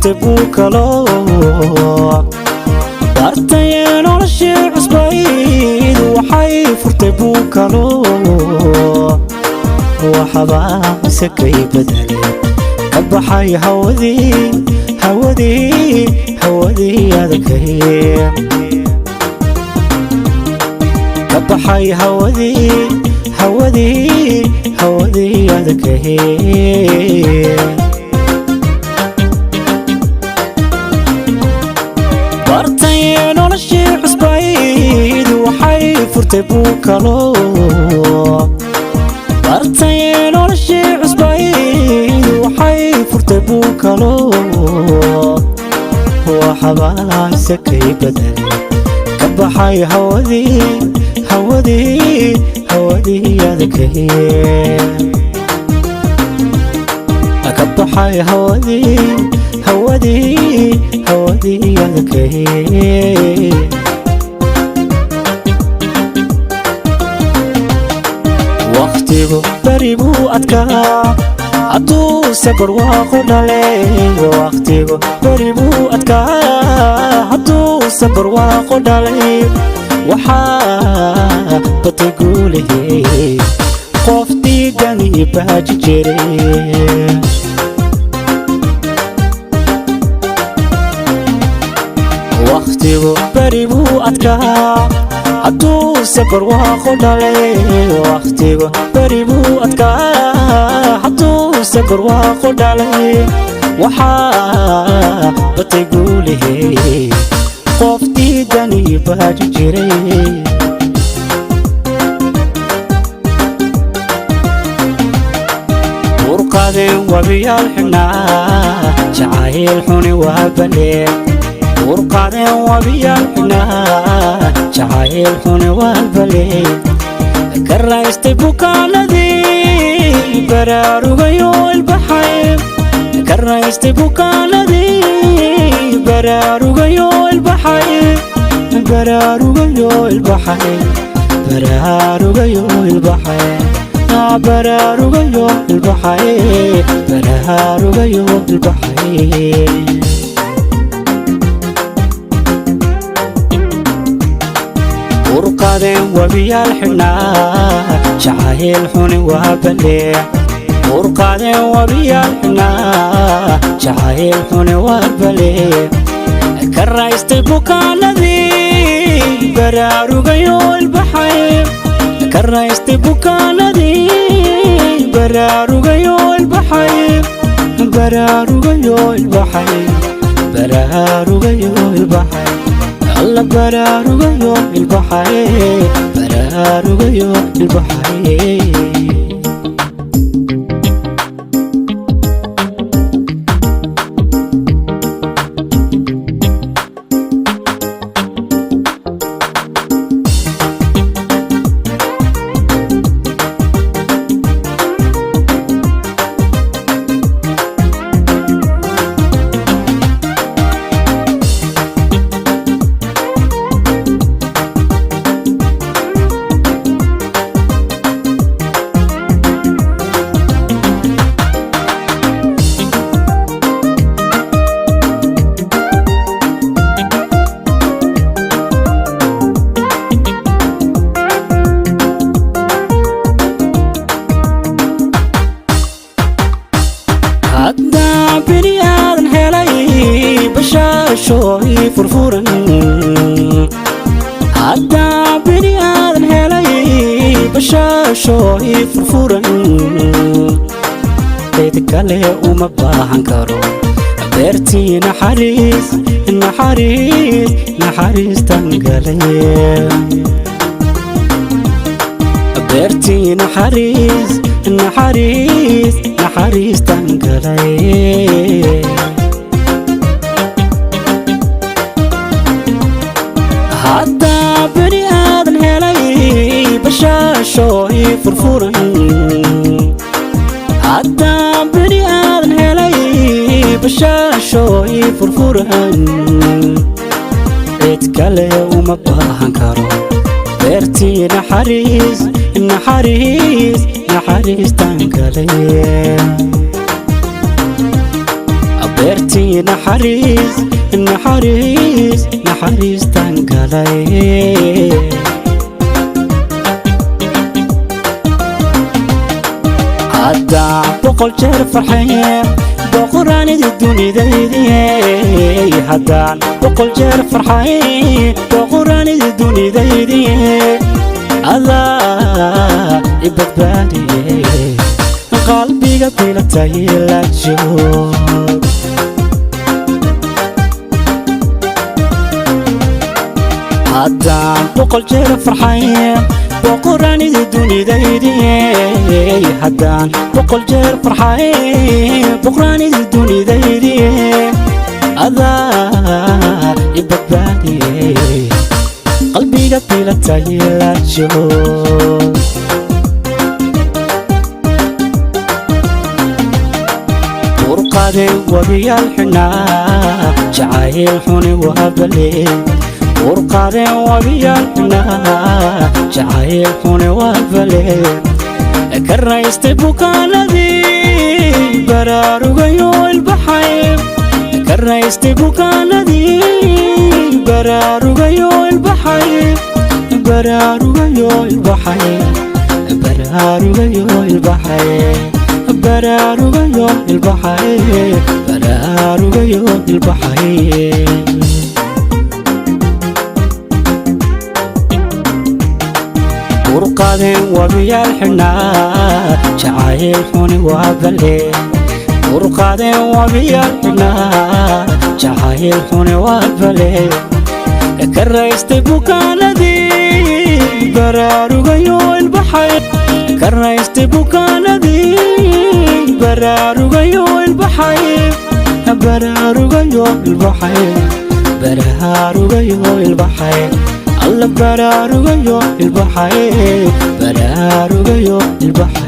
Furtay buukalo bartayee noloshii cusbayd, waxay furtay buukalo. Waxbaa sakay bedelay, ka baxay hawadii, hawadii, hawadii adkay, ka baxay hawadii, hawadii, hawadii adkay. Bartayee noloshii cusbayd, waxay furtay buukalo. Bartayee noloshii cusbayd, waxay furtay buukalo. Waxbaa sakay bedelay, ka baxay hawadii, hawadii, hawadii adkay, ka baxay hawadii, hawadii, hawadii adkay. Wakhtigu beri buu adkaa hadduuse barwaaqo dhalay. Wakhtigu beri buu adkaa hadduuse barwaaqo dhalay. Waxaa batay guulihii qof diidani baaji jiray. Wakhtigu beri buu adkaa hadduuse barwaaqo dhalay. Wakhtigu beri buu adkaa hadduuse barwaaqo dhalay. Waxaa batay guulihii qof diidani baaji jiray. Urqadeen wabiyaal xidhnaa, jacayl xuni waa balee. Urqadeen wabiyaal xidhnaa, jacayl xuni waa balee. Ka raystay bukaanadii, baraarugayo ilbaxay. Ka raystay bukaanadii, baraarugayo ilbaxay, baraarugayo ilbaxay, baraarugayo ilbaxay, baraarugayo ilbaxay, baraarugayo ilbaxay. Urqadeen wabiyaal xidhnaa, jacayl xuni waa balee. Urqadeen wabiyaal xidhnaa, jacayl xuni waa balee. Ka raystay bukaanadii, baraarugayo ilbaxay. Ka raystay bukaanadii, baraarugayo ilbaxay, baraarugayo ilbaxay, baraarugayo ilbaxay, alla baraarugayo ilbaxay, baraarugayo ilbaxay. Haddaan bini aadan helay bashaashooy furfuran, haddaan bini aadan helay bashaashooy furfuran, cid kale uma baahan karo. Beertii naxariis, naxariis, naxariistan galay. Beertii naxariis, naxariis, naxariistan galay. Haddaa beri aadan helay bashaashooy furfuran, haddaa beri aadan helay bashaashooy furfuran, cid kale uma baahan karo. Beertii naxariis, naxariis, naxariistan galay. Beertii naxariis, naxariis, naxariistan galay. Haddaan 100 jeer farxaye, boqoraanidi dunidaydiye. Haddaan 100 jeer farxaye, boqoraanidi dunidaydiye. Adaa i badbaadiye, qalbiga bilatay la joog. Haddaan 100 jeer farxaye, boqoraanidi dunidaydiye. Haddaan 100 jeer farxaye, boqoraanidi dunidaydiye. Adaa i badbaadiye, qalbiga bilatay la joog. Burqade wabiyaal xidhnaa, jacayl xuni waa bale. Burqade wabiyaal xidhnaa, jacayl xuni waa bale. Ka raystay bukaanadii, baraarugayo ilbaxay. Ka raystay bukaanadii, baraarugayo ilbaxay. Baraarugayo ilbaxay, baraarugayo ilbaxay, baraarugayo ilbaxay, baraarugayo ilbaxay. Burqadeen wabiyaal xidhnaa, jacayl xuni waa bale. Burqadeen wabiyaal xidhnaa, jacayl xuni waa bale. Ka raystay bukaanadii, baraarugayo ilbaxay. Ka raystay bukaanadii, baraarugayo ilbaxay, baraarugayo ilbaxay, baraarugayo ilbaxay. Alla, baraarugayo ilbaxay, baraarugayo ilbaxay.